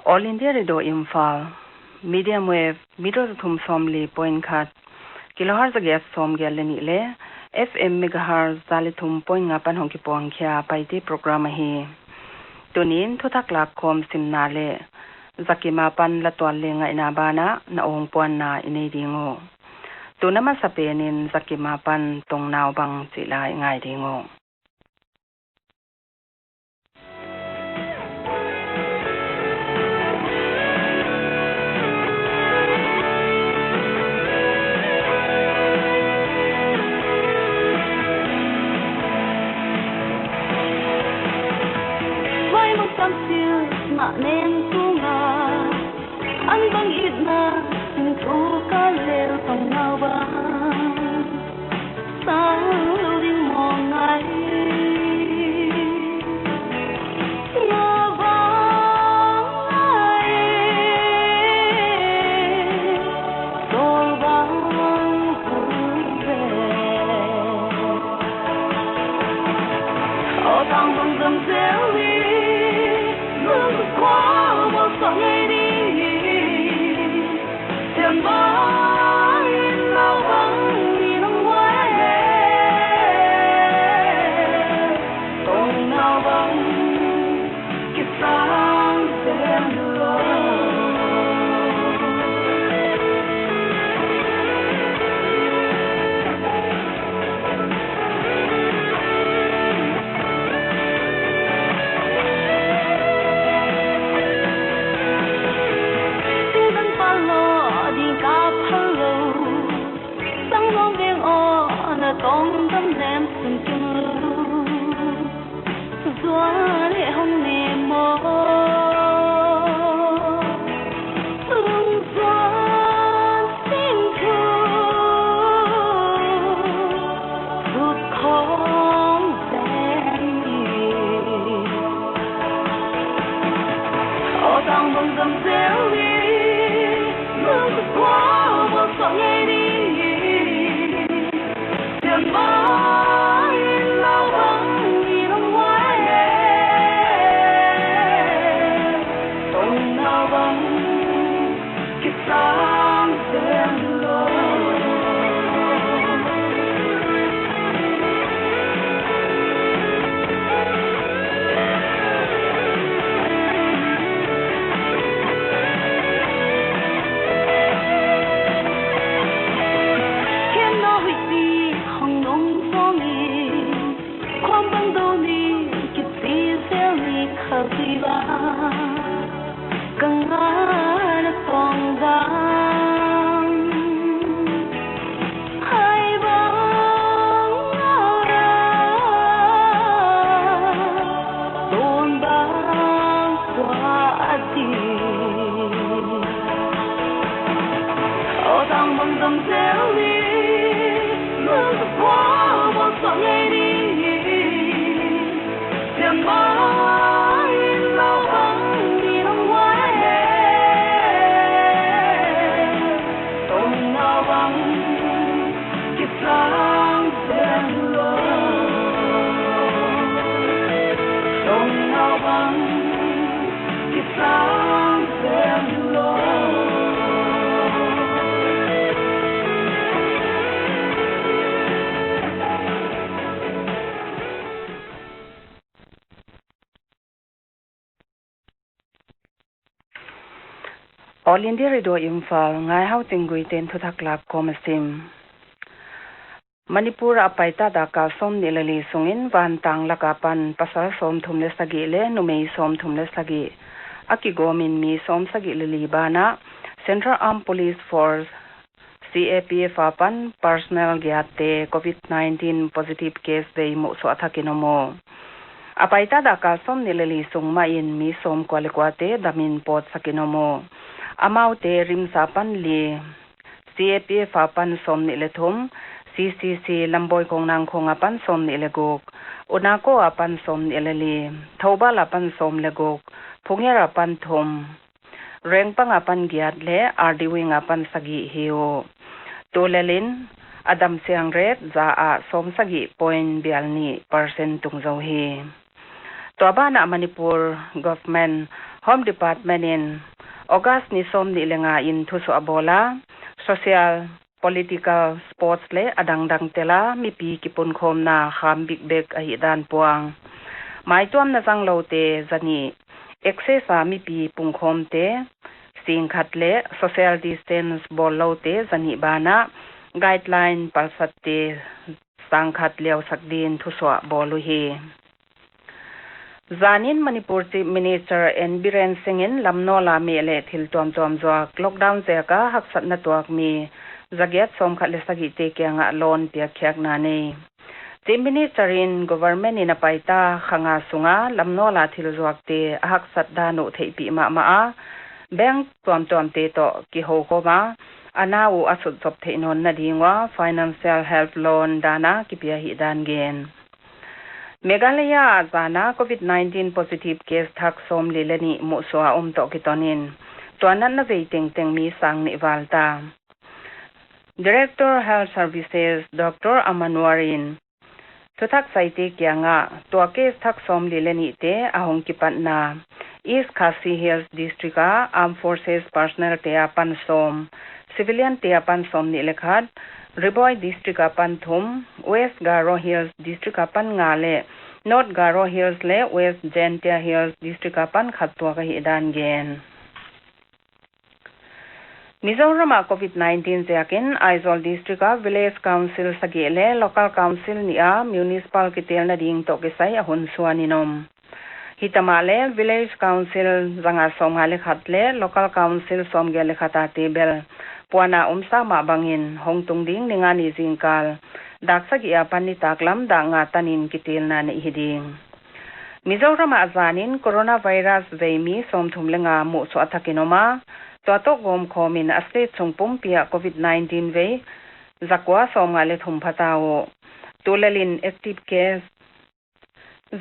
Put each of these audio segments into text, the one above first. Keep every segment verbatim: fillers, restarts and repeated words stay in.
All India Radio Imphal, medium wave, meter za thum sawmli point khat, kilohertz za giat sawmgiat leh nih leh, F M megahertz za leh thum point nga apan hong kipuang khia Paite program ahi. Tuni'n thuthak lakkhawm simna leh Zakim apan la tual leh ngaihna banah na awng puanna i nei ding uh. Tun a masapen in Zakim apan Tongnau Bang chih la i ngai ding uh. Vai mah sam sil na nen tunga, an bang itna, in tu ka lel Tongnau Bang. Sang lou ding mawng ngai. Nga bang ngai. Sawl bang hu ve. Aw tang bang zam zel ni. Nung kua bang sa ngai ni. Tun dan palo ding ka phal lou. Sang lou veng aw na tong dam nem sun kim lu. Zuan e hong ne maw. Lung zuan sin thu. Sut khong zen ni. Aw tang bang zam zel ni. Lung kua bang sa ngai ni. Ken no hui ti hong nong song i. Khawm bang dou ni, kichi zel ni kha zui ba. Ka ngan a tong dang. Hai bang a ra. Ton bang kua a di. Aw tang bang zam zel ni. Nung kua bang sa ngai ni. All India Radio Imphal, Ngaihau Tingguite'n thuthak lakkhawm a sim. Manipur a paita dak kal sawmnih leh li sungin vantang lak apan pasal sawmthum leh sagih leh numei sawmthum leh sagih a kigawmin mi sawmsagih leh li banah Central Armed Police Force, C A P F apan personnel giatte covid nineteen positive case vei muhsuah thakin om uh. A paita dak kal sawmnih leh li sung mahin mi sawmkua leh kuate damin pawtsakin om uh. Amaute RIMS apan li, C A P F apan sawmnih leh thum, C C C Lamboi Kongnang khong apan sawmnih leh guk, Unako apan sawmnih leh li, Thoubal apan sawm leh guk, Phungel apan thum, Rengpang apan giat leh R D Wing apan sagih hi uh. Tulelin a damsiang rate za ah sawmsagih point bial nih percent tung zou hi. Tua banah Manipur government Home Department in August ni sawmnih leh nga in thusuah bawl a, social, political, sports leh a dangdang tel a mipi kipunkhawmna kham bikbek ahihdan puang. Maituamna zangloute zanih, excess a mipi punkhawmte singkhat leh social distance bawlloute zanih banah guideline palsatte sangkhat liausak din thusuah bawl uhi. Zanin Manipur Chief Minister N Biren Singh in lamnawl a meh leh thil tuamtuam zuak lockdown ziak a haksatna tuak mi zagiat sawmkhat leh sagihte kiangah loan piakkhiakna nei. Chief Minister in government in a paita kha nga sunga lamnawl a thil zuakte a haksat dan uh theihpih mahmah a, bank tuamtuamte toh kihoukhawm a, a na uh a sutzop theih nawnna ding ua financial help loan dan a kipia hihdan gen. Meghalaya ah zana COVID nineteen positive case thak sawmli leh nih muhsuah a om toh kiton in, tua natna vei tengteng mi sangnih val ta. Director Health Services Doctor Aman War in thuthak saite kiangah tua case thak sawmli leh nihte a hong kipatna East Khasi Hills District a Armed Forces personnel te apan sawm, civilian te apan sawmnih leh khat, Ri Bhoi District apan thum, West Garo Hills District apan nga leh North Garo Hills leh West Jaintia Hills District apan khat tuak ahihdan gen. Mizoram ah COVID nineteen ziakin Aizawl District a Village Council sagih leh Local Council nih a Municipal kitelna ding toh kisai a hun suan in om. Himahleh Village Council zanga sawmnga leh khat leh Local Council sawmgiat leh khat a table puanna om sa mah bangin hongtung ding ni nga ni zingkal dak sagih apan nitaklam dak nga tanin kitelna nei hi ding. Mizoram ah zanin coronavirus vei mi sawmthum leh nga muhsuah thak in om a, tua toh gawmkhawm in a state sung pumpi ah COVID nineteen vei zakua sawmnga leh thum pha ta uh. Tulel in active case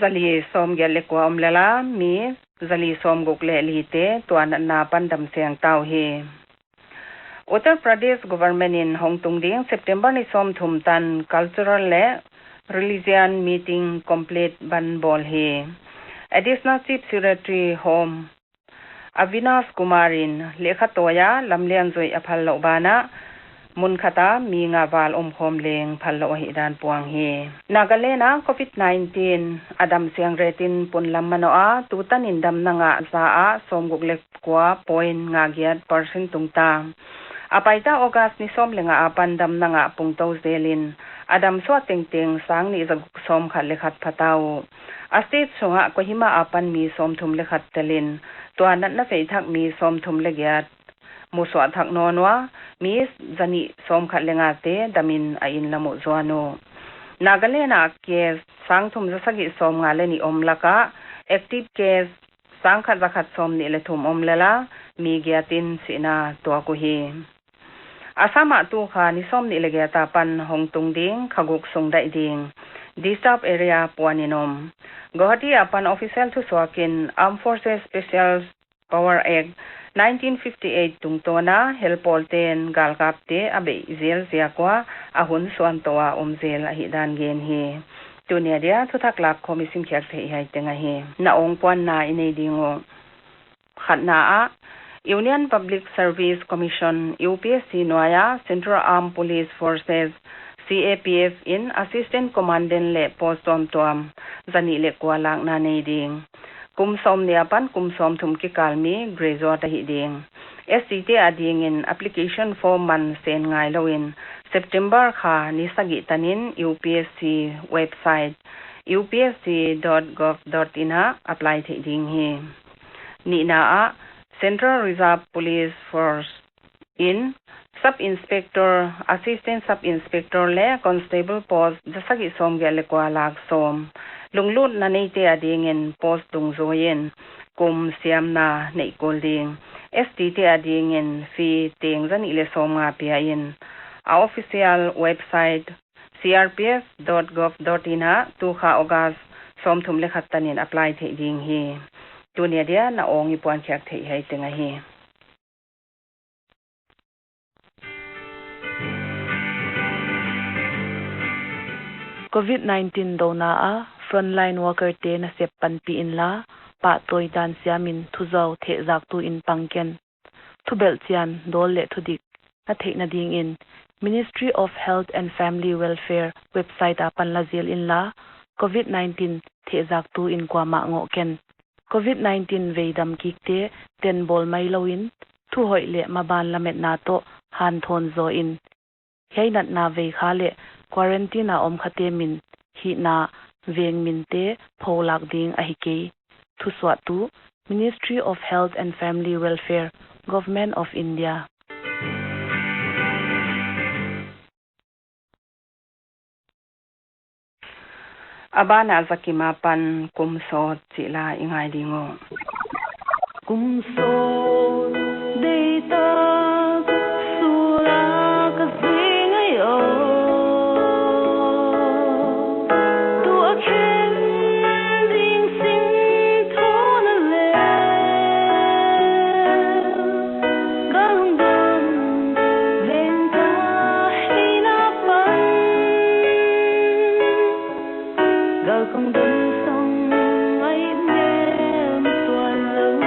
zali sawmgiat leh kua om lel a, mi zali sawmguk leh lite tua natna apan damsiang ta uhi. Uttar Pradesh government in hongtung ding September ni sawmthum tan cultural leh religion meeting complete ban bawl hi. Additional Chief Secretary Home Avinash Kumar in lehkha tawi a lamlian zuih a phallouh banah mun khat a mi nga val omkhawm leng phallouh ahihdan puang hi. Nagaland a COVID nineteen a damsiang rate in punlam manoh a, tutanin damna ngah za ah sawmguk leh kua point nga giat percent tungta. A paita August ni sawm leh nga apan damna ngah pungtou zelin a damsuah tengteng sangnih zaguk sawmkhat leh khat pha ta uh. A state sungah Kohima apan mi sawmthum leh khat telin tua natna vei thak mi sawmthum leh giat muhsuah thak nawn ua, mi zanih sawmkhat leh ngate damin a inn lam uh zuan uh. Nagaland ah case sangthum zasagih sawmnga leh nih om lakah active case sangkhat zakhat sawmnih leh thum om lel a, mi giatin sihna tuak uhi. Assam ah tukha ni sawmnih leh giat apan hongtung ding kha guk sung daih ding disturb area puan in om. Guwahati apan official thusuakin Armed Forces Special Power Act nineteen fifty-eight tungtawn a helpawlten galkapte a beih zel ziak ua a hun suan toh a om zel ahihdan gen hi. Tuni a dia thuthak lakkhawm i simkhiak theih hiai teng ahi. Na awng puanna i nei ding uh. Khatna ah, Union Public Service Commission, U P S C nuai a Central Armed Police Forces, C A P F in Assistant Commandant leh post tuamtuam zanih leh kua lakna nei ding. Kum sawmnih apan kum sawmthum kikal mi graduate ahih ding. S T te adingin application form man sen ngailouin September kha ni sagih tanin U P S C website U P S C dot gov dot in ah apply theih ding hi. Nihna ah, Central Reserve Police Force in Sub Inspector, Assistant Sub Inspector leh Constable post zasagih sawmgiat leh kua lak sawm. Lunglutna neite adingin post dungzuiin kum siamna neih kul ding. S T te adingin fee teng zanih leh sawmnga piain a official website C R P F dot gov dot in ah tukha August sawmthum leh khat tanin apply theih ding hi. Tuni a dia na awng i puankhiak theih hiai teng ahi. COVID nineteen douna a frontline worker te nasep panpih inla, pahtawi dan siamin thuzau thehzaktu in pang ken. Thubelh chian dawl leh thudik na theihna dingin Ministry of Health and Family Welfare website apan la zil inla, COVID nineteen thehzaktu in kuamah ngoh ken. COVID nineteen veidam kikte tenbawl mai louin, thuhoih leh maban lametna toh hanthawn zaw in. Hiai natna veikha leh quarantine a om khate min, hihna, veng minte pholak ding ahi kei. Thusuahtu, Ministry of Health and Family Welfare, Government of India. A banah Zakim apan Kum Sawt chih la i ngai ding uh. Kum sawt deihtak sual a ka zui ngai aw. Tua khen ding sin thawn a leh, ka lungdam veng ka hihna pan. Gal kong dam sang ai mem tuan lou.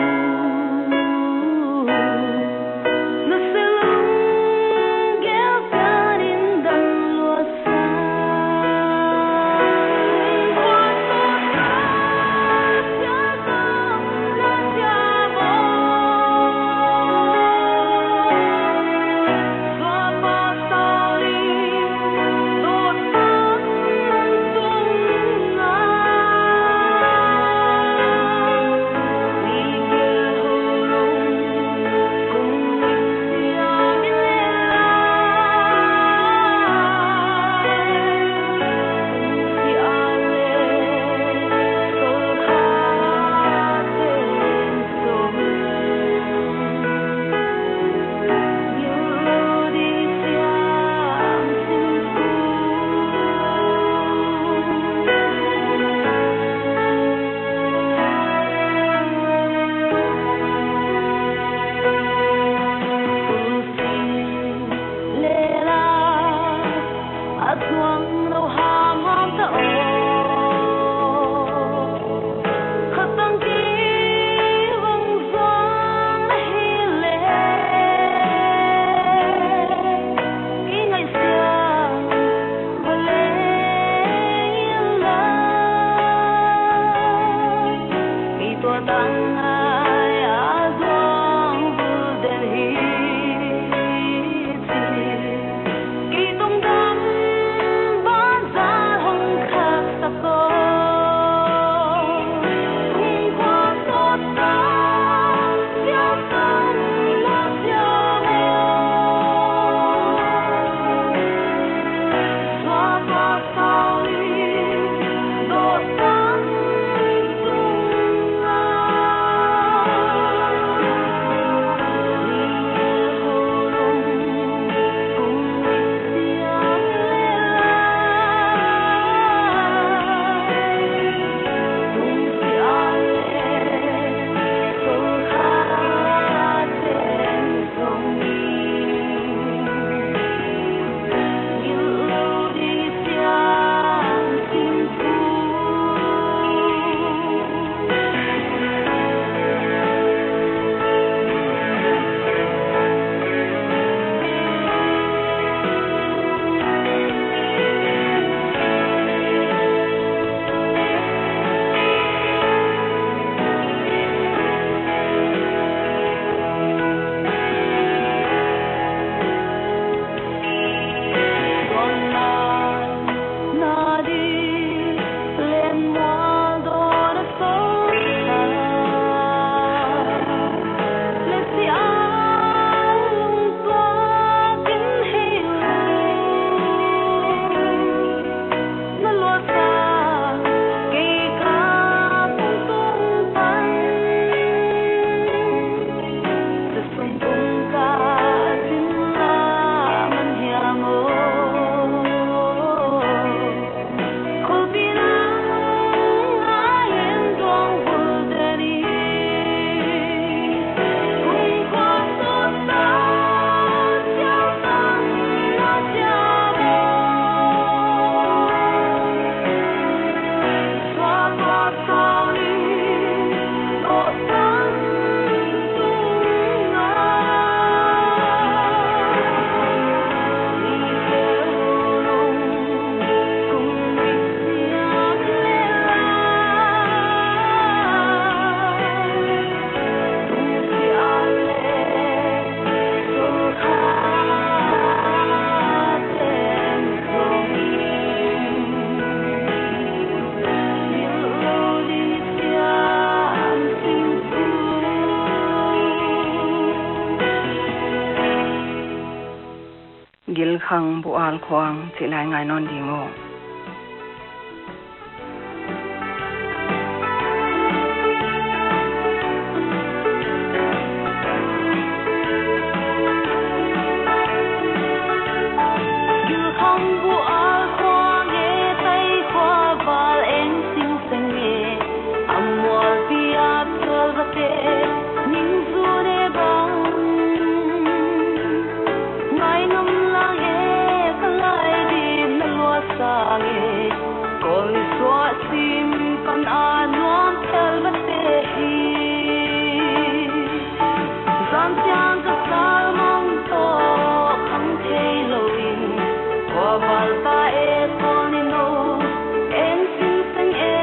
Khang bual khuang chih lai ngai nawn ding uh. Gilkhang bual khuang e, tai khua val eng sing seng e, a mualpi a tual vate, ning zu ne bang. Ngai ngam lang e, ka lai din na lua sang e, kol ni suah sim pan a nuam thel vate hi. Zan chiang ka sal mang toh khang thei lou in, khua val ta e, kol ni nou eng sing seng e.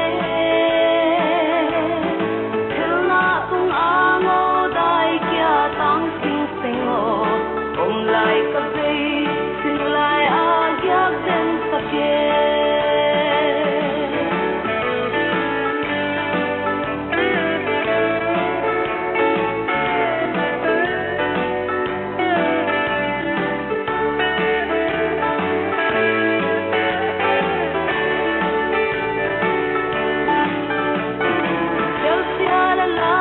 Thilna tung a ngou dai kia tang sing seng o, om lai ka vei sin lai a giak den sak e. Sial sial a la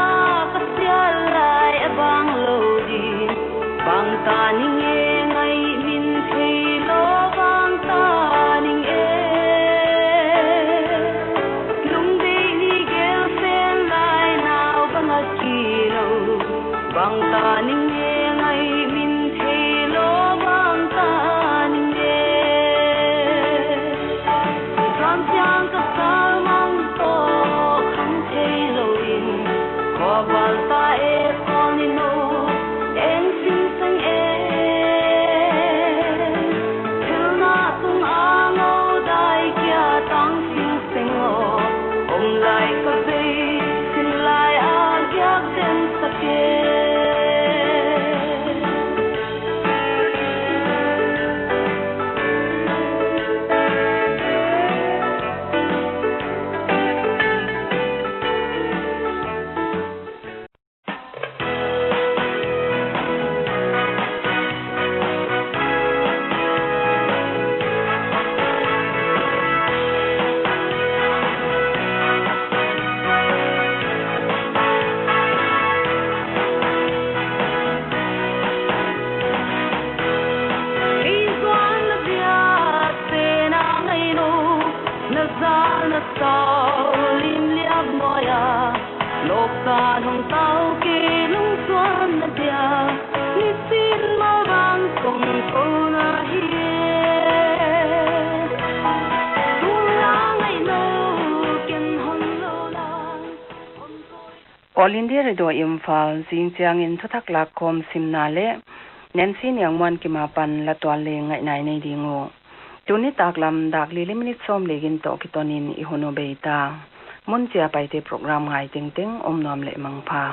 ka sial lai a bang lou din, bang ta ning e, ngai min thei lou bang ta ning e. Lungdeih ni gel sen lai nau bang a ki lou, bang ta ning e, ngai min thei lou bang ta ning e. Zan chiang ka sal mang toh khang thei lou in, khua val ta e, kol ni nou eng sing seng e. Thilna tung a ngou dai kia tang sing seng o, om lai ka vei sin lai a giak den sak e. Ei zuan na dia te na ngai nou, na zal na tau lim liap nuai a. Lawktan hong tau kei lungsuan na dia, nisin ma bang kong kou na hi e. Tung la ngai nou ken hon lou la. All India Radio Imphal, zing chiangin thuthak lakkhawm simna leh Nancy Niangmuan Kim apan la tual leng ngaihna i nei ding uh. Tuni taklam dak li leh minute sawmli gin toh kiton in i hun uh bei ta. Mun chia Paite program ngai tengteng om nuam leh mangpha.